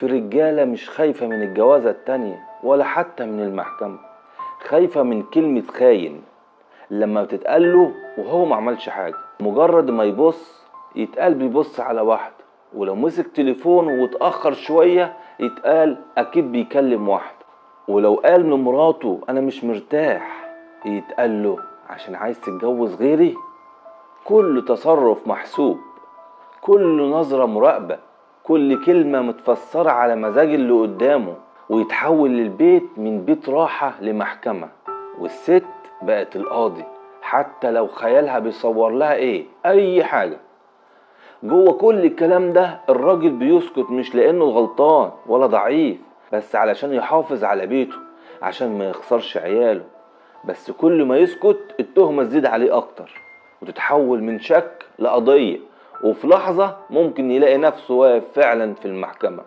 في رجالة مش خايفة من الجوازة التانية ولا حتى من المحكمة، خايفة من كلمة خاين لما بتتقال له وهو ما عملش حاجة. مجرد ما يبص يتقال بيبص على واحدة، ولو مسك تليفون واتأخر شوية يتقال أكيد بيكلم واحدة، ولو قال لمراته أنا مش مرتاح يتقال له عشان عايز تتجوز غيري. كل تصرف محسوب، كل نظرة مراقبة، كل كلمة متفسرة على مزاج اللي قدامه، ويتحول للبيت من بيت راحة لمحكمة، والست بقت القاضي حتى لو خيالها بيصور لها ايه اي حاجة. جوه كل الكلام ده الراجل بيسكت، مش لانه غلطان ولا ضعيف، بس علشان يحافظ على بيته، عشان ما يخسرش عياله. بس كل ما يسكت التهمة تزيد عليه اكتر، وتتحول من شك لقضية، وفي لحظة ممكن يلاقي نفسه واقف فعلا في المحكمة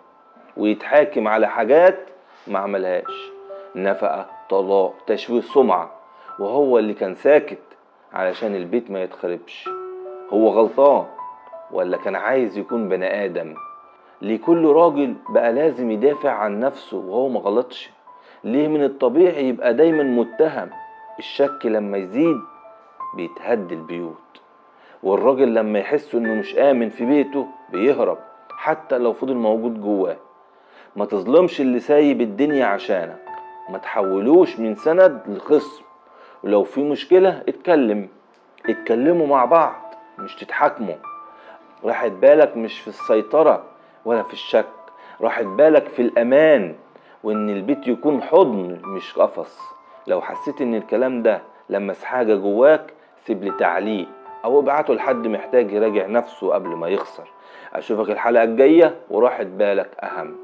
ويتحاكم على حاجات ما عملهاش، نفقة، طلاق، تشويه سمعة، وهو اللي كان ساكت علشان البيت ما يتخربش. هو غلطان ولا كان عايز يكون بني آدم؟ ليه كل راجل بقى لازم يدافع عن نفسه وهو ما غلطش؟ ليه من الطبيعي يبقى دايما متهم؟ الشك لما يزيد بيتهد البيوت، والراجل لما يحس انه مش آمن في بيته بيهرب حتى لو فضل موجود جواه. ما تظلمش اللي سايب الدنيا عشانك، ما تحولوش من سند لخصم، ولو في مشكلة اتكلم، اتكلموا مع بعض مش تتحاكموا. راحت بالك مش في السيطرة ولا في الشك، راحت بالك في الأمان، وإن البيت يكون حضن مش قفص. لو حسيت إن الكلام ده لمس حاجة جواك سيب لي تعليق أو ابعته لحد محتاج يراجع نفسه قبل ما يخسر. أشوفك الحلقة الجاية، وراحت بالك أهم.